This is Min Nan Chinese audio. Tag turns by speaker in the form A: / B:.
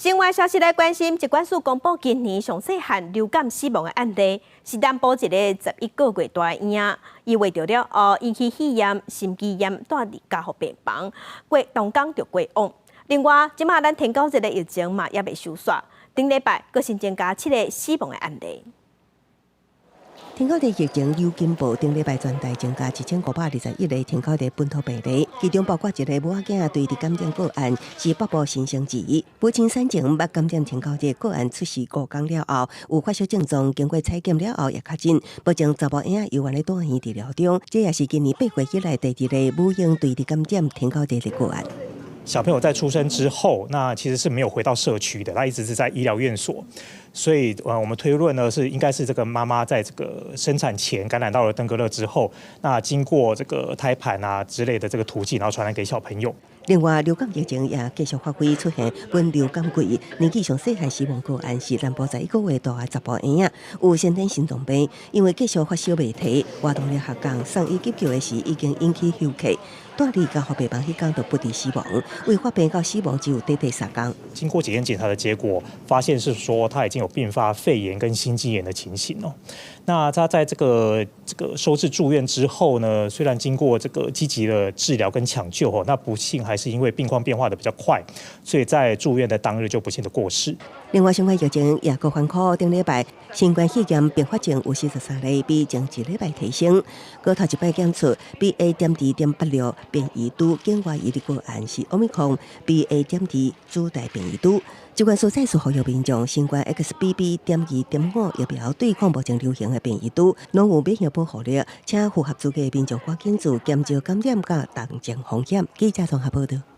A: 另外消息來關心，疾管署公布今年上細漢流感死亡的案例，是南部一個11個月大的嬰仔，伊患著了後引起肺炎、心肌炎，蹛佇加護病房，過當工就過往。另外，這馬咱天狗節的疫情嘛猶未收煞，頂禮拜閣新增加七个死亡的案例。
B: 天狗日疫情有進步，頂禮拜全台增加1521个天狗日本土病例，其中包括一个母仔囝垂直感染個案，是北部新生兒。母親產前捌感染天狗日個案出世5工了後，有發燒症狀，經過採檢了後也確診。目前查某嬰仔猶原咧住院治療中，這也是今年8月以來第二个母嬰垂直感染天狗日的個案。
C: 小朋友在出生之後，那其實是沒有回到社區的，他一直是在醫療院所，所以我們推論呢是應該是這個媽媽在這個生產前感染到了登革熱之後，那經過這個胎盤啊之類的這個途徑，然後傳染給小朋友。
B: 另外，流感疫情也繼續發揮出現本流感季，年紀上細漢死亡個案是南部11個月大的查埔嬰仔，有先天心臟病，因為繼續發燒袂退，活動力下降，送醫急救的時已經引起休克，蹛佇加護病房彼工就不治死亡，為發病到死亡只有短短3工。
C: 經過檢驗檢查的結果，發現是說他已經有併發肺炎跟心肌炎的情形哦。那他在這個收治住院之後呢，雖然經過這個積極的治療跟搶救哦，那不幸還是因為病況變化得比較快，所以在住院的當日就不幸的過世。
B: 另外，新冠疫情也閣反覆，頂禮拜新冠肺炎併發症有43例，比前一禮拜提升。閣頭一擺檢出 BA.2.86變異株境外移入個案是奧密克戎 BA.2主帶變異株。疾管署再次呼籲民眾，新冠 XBB.2.5疫苗對抗目前流行的變異株，攏有免疫保護力，請符合資格的民眾趕緊做，減少感染佮重症風險。記者綜合報道。